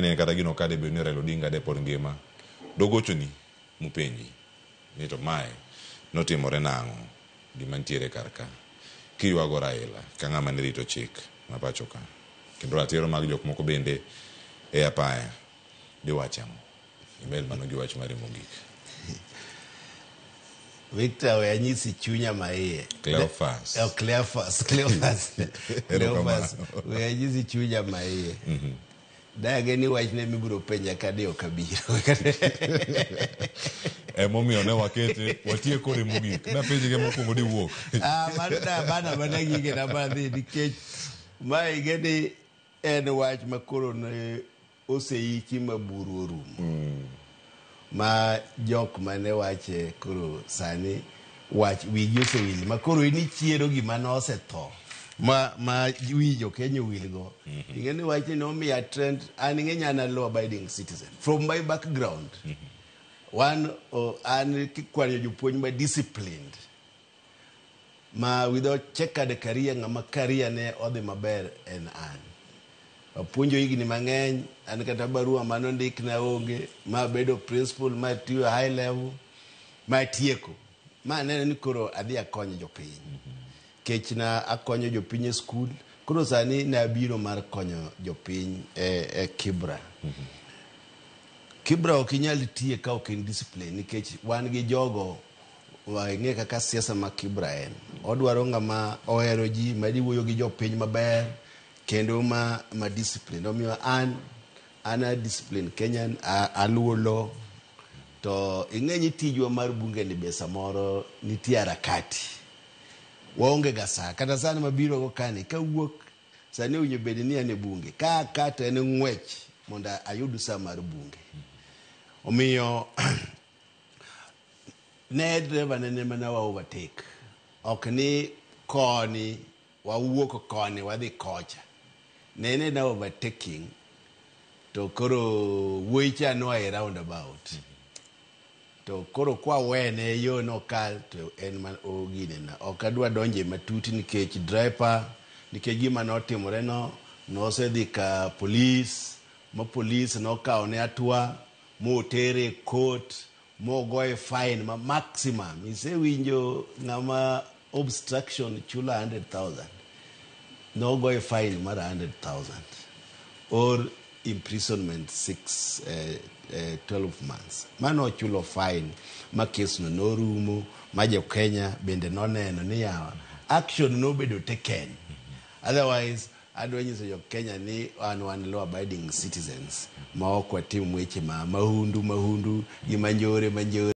Ng'eni kata gino ka debed ni Raila Odinga de pod ngima, dogochoni mopenji ni to mae notimore nang'o gima nitiere kar ka. Kiywago Raila ka ng'ama ne rito chik ma pacho ka kendo ratiro mag jok moko bende e apaya, diwach ang'o? Imed mano gi wach mari mogik. Victor, we anyisi chunya maiye. Cleophas. Oh, Cleophas, Cleophas. Erokamano. Cleophas, we anyisi chunya maiye. Dage ni wachne mibiro penja ka di ok abiro. Emomiyo ne wakete watiek kode mogik. Napenji gi mokwongo diwuok. Ah, mano da bana mana gige na madhi nikech ma ing'e ni en wach ma koro ne oseiki ma buru orumo. Ma jok mane wache koro sani wach wigi osewil ma koro in ichiero gima nosetho ma wi jo Kenya owilgo. Ing'e ni wachni nomiya trend an ing'e an a law abiding citizen from my background. Wan an kikwanyo jopuonj ma disciplined ma without checkered career ng'ama career ne odhi maber en an. Apuonjo higni mang'eny, an kata barua manondikna onge, ma abedo principal, ma atiyo high level, ma atieko. Ma aneno ni koro adhi akony jopiny. Kech na akonyo jopiny e skul, koro sani nabiro mar konyo jopiny e Kibra. Kibra ok inyal tiye ka ok in discipline nikech wan gi jogo ing'e kaka siasa ma Kibra en. Odwaro ng'ama ohero ji, ma dhi wuoyo gi jopiny maber, kendo ma discipline. Omiyo an a discipline Kenyan, aluwo law, to ing'e ni tijwa mar bunge ni be samoro nitie harakati. Waonge ga saa, kata sani mabiro go kani, kawuok sani owinjo bed ni an e bunge. Ka aka to en ng'wech mondo ayud saa mar bunge. Omiyo ne driver ne mana wa overtake. Ok ni koni wawuok koni wadhi kocha. Ne na overtaking to koro wuoyi cha noa e roundabout. To koro kwawene yo nokal to en ma ogine na. Ok adwa donje matut nikech driver, nikech gima notimore no, nosedhi ka police, ma police nokawone hatua, motere e court, mogoye fine ma maximum. Isewinjo ng'ama obstruction chulo 100,000. Nogoye fine mar 100,000 or imprisonment 12 months. Mano ochulo fine ma kes no norumo, ma jo Kenya bende noneno ni yawa action nobedo taken. Otherwise, adwa nyiso jo Kenya ni an wan law abiding citizens ma ok watim weche ma mahundu mahundu gi manjore manjore.